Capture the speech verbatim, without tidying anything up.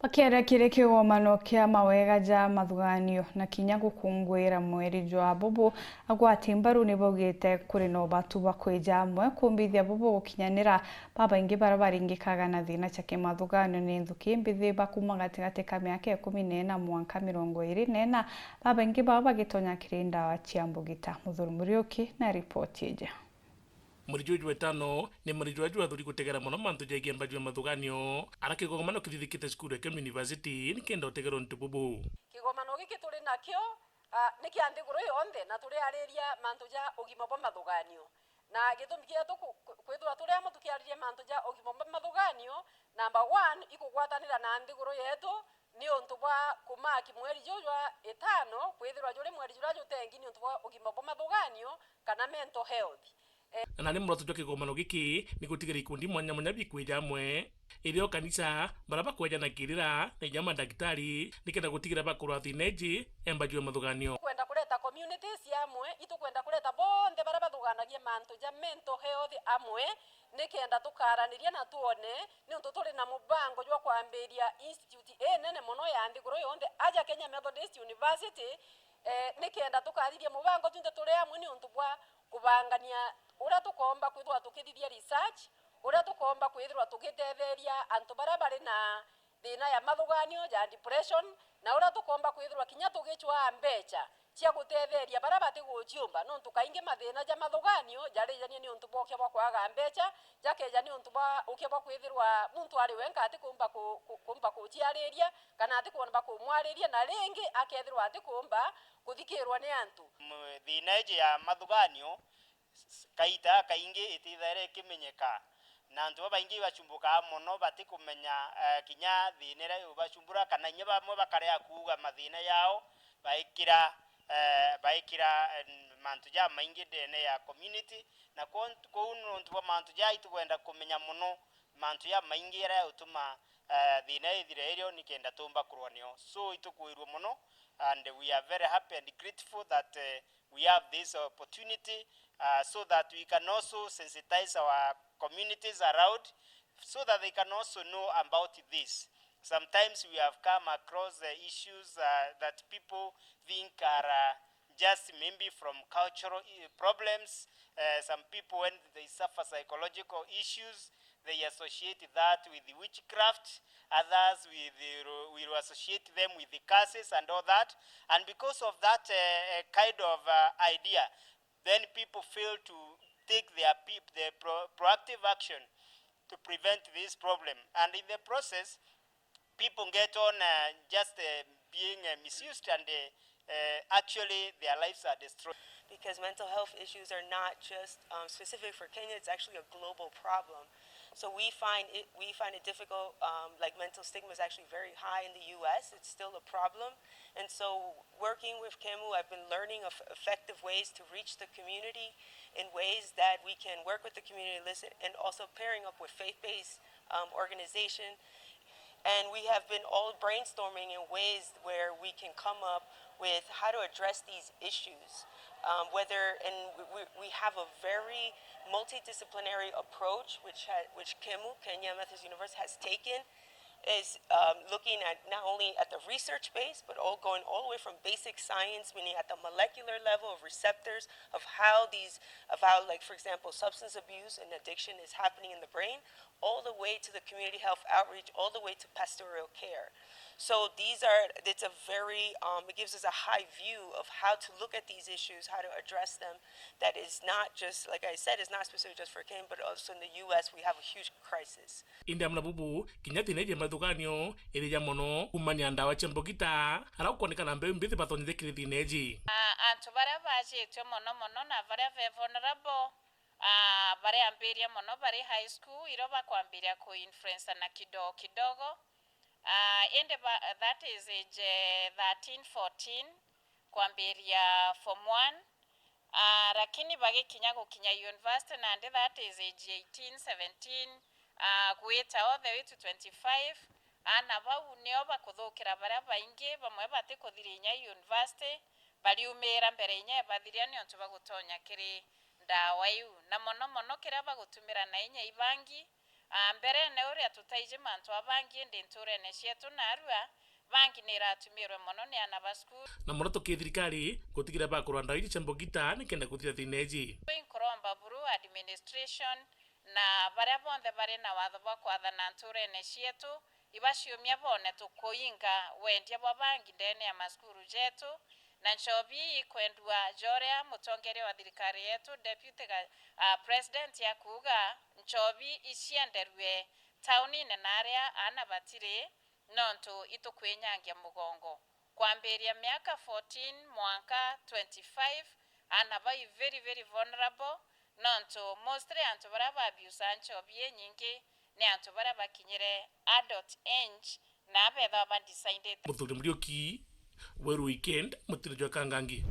Bakiaria kiri kigomano kia mawega ja mathuganio na kinya gukunguira mweri jwa bubu, agwati mbaru ni baugite kuri na ubatu bwa kwija amwe kumbithia bubu gukinyanira. Babaingi baria baringikaga na thina cia kimathuganio ni nthuki mbithi ba kuma gatigati ka miaka ikumi na ina mwanka mirongo iri na ina, babaingi bao bagitonya kiri ndawa cia mbugita. Muthuri Muriuki na ripoti iji. Mweri juju jwa itano ni mweri juria jwathuri gutegera mono mantu jegie mbaji ya mathuganio, ara kigomano kithithikite cukuru ya Kemu University nikenda utegerwa untu bubu. Kigomano giki turi nakio, ah, ni kia nthiguru yonthe, na turiariria mantu ja ugima bwa mathuganio. Na gitumi kietu ku-, ku-, kwithirwa turi amwe tukiariria mantu ja ugima bwa mathuganio, number one, ikugwatanira na nthiguru yetu, ni untu bwa kumaki mweri juju jwa itano kwithirwa juri mweri juria jutengi ni untu bwa ugima bwa mathuganio kana mental health. Eh. Na nari muroto jwa kigomano giki ni gutigira ikundi mwanya mwanya bikwija amwe, irio kanisa, baria bakwejana kirira, na inya madagitari, nikenda gutigira bakurwa thina iji embaji ya mathuganio. Kwenda kureta communities amwe, itukwenda kureta bonthe baria bathuganagia mantu ja mental health amwe, nikenda tukaraniria na twone, niuntu turi na mubango jwa kwambiria institute inene mono ya nthiguru yonthe, aja Kenya Methodist University, eh, nikenda tukathithia mubango twinthe turi amwe niuntu bwa kubangania uria tukomba kwithirwa tukithithia research, uria tukomba kwithirwa tugitetheria antu baria bari na thina ya mathuganio ja depression, na uria tukomba kwithirwa kinya tugicwaa mbecha cia gutetheria baria batiguciumba, nontu kaingi mathina ja mathuganio jarijania niuntu bwa ukia bwa kwaga mbecha, jakeja niuntu bwa ukia bwa kwithirwa muntu ari wenka atikumba ku-, ku-, kumba kuciariria, kana atikumba kumwariria, na ringi akethirwa atikumba kuthikirwa ni antu. M-, thina iji ya mathuganio, s-, kaita kaingi itithaira ikimenyeka, na antu babaingi ibacumbukaa mono batikumenya, eh, kinya thina iria yubacumbura, kana inya bamwe bakarega kuuga mathina yao, baikira, eh, baikira, eh, mantu jamaingi ndene ya community, na kwo-, kuu nontu bwa mantu jaa itukwenda kumenya mono mantu jamaingi jaria jautuma, eh, thina ithire irio nikenda tumba kurwa nio. So itukwirua mono, and we are very happy and grateful that, eh, we have this opportunity, uh, so that we can also sensitize our communities around, so that they can also know about this. Sometimes we have come across, uh, issues, uh, that people think are, uh, just maybe from cultural i-, problems. Uh, some people, when they suffer psychological issues, they associate that with witchcraft. Others with the, will associate them with the curses and all that. And because of that, uh, uh, kind of, uh, idea, then people fail to take their peop-, their pro-, proactive action to prevent this problem. And in the process, people get on, uh, just, uh, being, uh, misused, and, uh, uh, actually their lives are destroyed. Because mental health issues are not just, um, specific for Kenya, it's actually a global problem. So we find it, we find it difficult, um, like, mental stigma is actually very high in the U S. It's still a problem. And so working with Kemu, I've been learning of effective ways to reach the community in ways that we can work with the community, listen, and also pairing up with faith-based, um, organization. And we have been all brainstorming in ways where we can come up with how to address these issues. Um, whether, and we, we, we have a very multidisciplinary approach, which ha-, which Kemu, Kenya Methodist University, has taken, is, um, looking at not only at the research base, but all, going all the way from basic science, meaning at the molecular level of receptors, of how these, of how, like, for example, substance abuse and addiction is happening in the brain, all the way to the community health outreach, all the way to pastoral care. So these are, it's a very, um, it gives us a high view of how to look at these issues, how to address them. That is not just, like I said, it's not specific just for Kenya, but also in the U S, we have a huge crisis. Indi amwe na bubu, kinya thina iji ya mathuganio iri ya mono kumania ndawa cia mbugita, ara gukonekana mbeu mbithi batonyithia kiri thina iji. Ah, antu baria bajitue mono mono na baria be vulnerable, ah, bariambiria mono bari high school, irio bakwambiria ku influence na kidogo kidogo. Ah, indi ba, that is age, eh, thirteen, fourteen, kwambiria form one. Ah, lakini bagikinya gukinya university, nandi that is age eighteen, seventeen, ah, gwita all the way to twenty-five. Aana bau nio bakuthukira baria baingi, bamwe batikuthiria inya university, bariumira mbere inya ibathiria niuntu bagutonya kiri ndawa iu. Na mono mono kiria bagutumira na inya ibangi, Ah, mberene uria tutaiji mantu a bangi, indi nturene cietu narua, bangi ni iratumirwe mono ni ana ba cukuru. Na mono tuki thirikari gutigira bakurwa ndawa iji cia mbugita nikenda kuthira thina iji. Inkuromba buru administration na baria bonthe bari na watho bwa kwathana nturene cietu, ibaciumia bone tukuinga wendia bwa bangi ndene ya macukuru jetu, na nchobi ikwendua joria mutongeria wa thirikari yetu, deputy ga-, ah, president akuuga, nchobi icienderue taunine na aria ana batiri, nontu itukwinyangia mugongo. Kwambiria miaka fourteen mwanka twenty-five, ana bau i very, very vulnerable, nontu mostly antu baria babiusaa nchobi inyingi ni antu baria bakinyire adult age na abethagwa ba decided. Muthuri Muriuki, Weru Weekend, mutino jwa Kangangi.